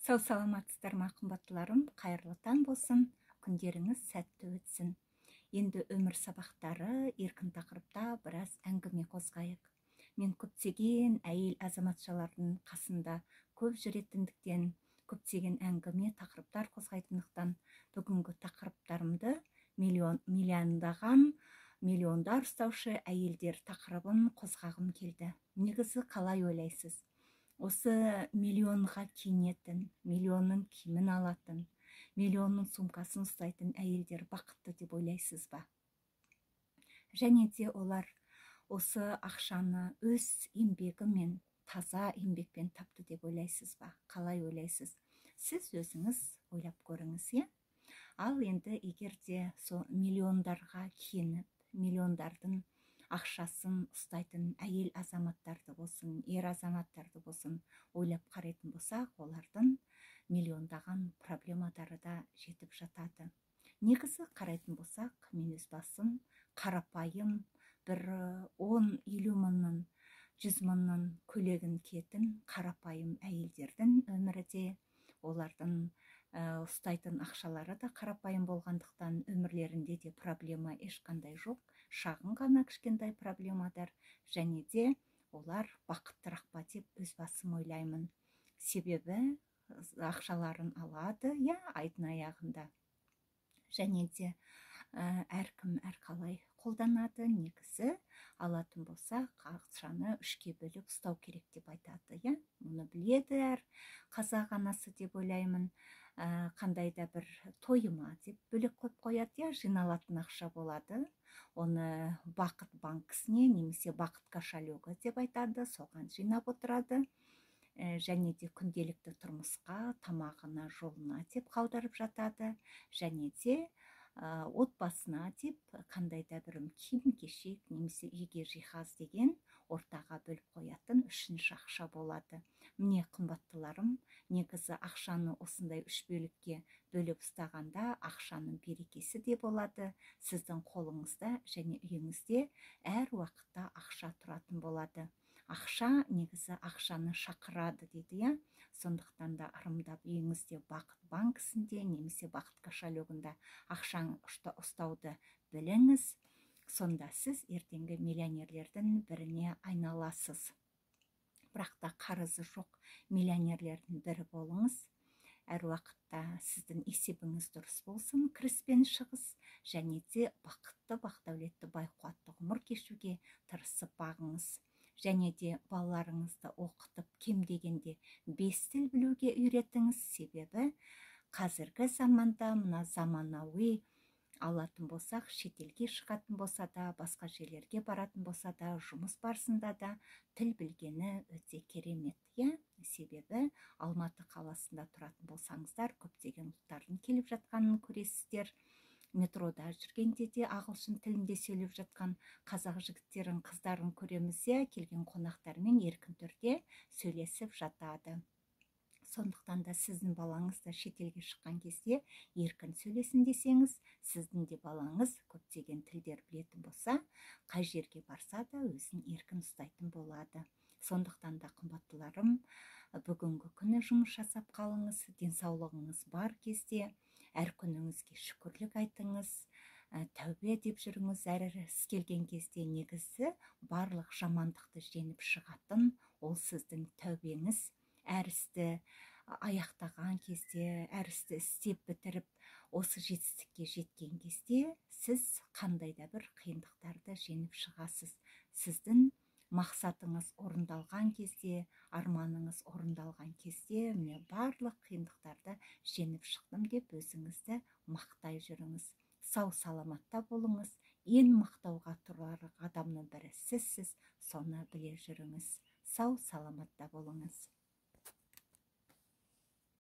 Сау саламатсыздар ма, қымбаттыларым? Қайырлы таң болсын, күндеріңіз сәтті өтсін. Енді өмір сабақтары еркін тақырыпта біраз әңгіме қозғайық. Мен көптеген әйел азаматшалардың қасында көп жүретіндіктен, көптеген әңгіме тақырыптар қозғайтындықтан, бүгінгі тақырыптарымды миллион, миллиондаған миллиондар ұстаушы әйелдер тақырыбын қозғағым келді. Негізі қалай ойлайсыз? Осы миллионға киінетін, миллионның киімін алатын, миллионның сумкасын ұстайтын әйелдер бақытты деп ойлайсыз ба? Және де олар осы ақшаны өз еңбегімен, таза еңбекпен тапты деп ойлайсыз ба? Қалай ойлайсыз? Сіз өзіңіз ойлап көріңіз, иә? Ал енді егер де сол миллиондарға киініп, миллиондардың ақшасын ұстайтын әйел азаматтарды болсын, ер азаматтарды болсын ойлап қарайтын болсақ, олардың миллиондаған проблемалары да жетіп жатады. Негізі қарайтын болсақ, мен өз басым қарапайым бір 10-50 мыңның, 100 мыңның көйлегін киетін қарапайым әйелдердің өмірі де, олардың ұстайтын ақшалары да қарапайым болғандықтан, өмірлерінде де проблема ешқандай жоқ, шағын ғана кішкентай проблемалар, және де олар бақыттырақ па деп өз басым ойлаймын. Себебі ақшаларын алады, иә, айдың аяғында. Және де әркім әрқалай қолданады. Негізі алатын болсақ, ақшаны үшке бөліп ұстау керек деп айтады, иә. Мұны біледі әр қазақ анасы деп ойлаймын. Қандай да бір тойыма деп бөлек қойып қояды, иә, жиналатын ақша болады. Оны бақыт банкісіне немесе бақыт кошелегі деп айтады, соған жинап отырады. Және де күнделікті тұрмысқа, тамағына, жолына деп қалдырып жатады. Және де отбасына деп қандай да бір киім кешек немесе үйге жиһаз деген ортаға бөліп қоятын үшінші ақша болады. Міне, қымбаттыларым, негізі ақшаны осындай үш бөлікке бөліп ұстағанда ақшаның берекесі де болады. Сіздің қолыңызда және үйіңізде әр уақытта ақша тұратын болады. Ақша негізі ақшаны шақырады дейді, иә. Сондықтан да ырымдап үйіңізде бақыт банкісінде немесе бақыт кошелегінде ақшаны ұстауды біліңіз. Сонда сіз ертеңгі миллионерлердің біріне айналасыз. Бірақ та қарызы жоқ миллионерлердің бірі болыңыз. Әр уақытта сіздің есебіңіз дұрыс болсын, кіріс пен шығыс, және де бақытты, бақдәулетті, бай қуатты ғұмыр кешуге тырысып бағыңыз. Және де балаларыңызды оқытып, кем дегенде 5 тіл білуге үйретіңіз. Себебі қазіргі заманда мына заманауи алатын болсақ, шетелге шығатын болса да, басқа жерлерге баратын болса да, жұмыс барысында да тіл білгені өте керемет, иә? Себебі Алматы қаласында тұратын болсаңыздар, көптеген ұлттардың келіп жатқанын көресіздер. Метрода жүргенде де ағылшын тілінде сөйлеп жатқан қазақ жігіттерін, қыздарын көреміз, иә, келген қонақтармен еркін түрде сөйлесіп жатады. Сондықтан да сіздің балаңыз да шетелге шыққан кезде еркін сөйлесін десеңіз, сіздің де балаңыз көптеген тілдер білетін болса, қай жерге барса да өзін еркін ұстайтын болады. Сондықтан да, қымбаттыларым, бүгінгі күні жұмыс жасап қалыңыз, денсаулығыңыз бар кезде әр күніңізге шүкірлік айтыңыз, тәубе деп жүріңіз әр іс келген кезде. Негізі барлық жамандықты жеңіп шығатын ол сіздің тәубеңіз. Әр істі аяқтаған кезде, әр істі істеп бітіріп, осы жетістікке жеткен кезде сіз қандай да бір қиындықтарды жеңіп шығасыз. Сіздің мақсатыңыз орындалған кезде, арманыңыз орындалған кезде, міне, барлық қиындықтарды жеңіп шықтым деп өзіңізді мақтай жүріңіз. Сау саламатта болыңыз. Ең мақтауға тұрарлық адамның бірі сізсіз, соны біле жүріңіз. Сау саламатта болыңыз.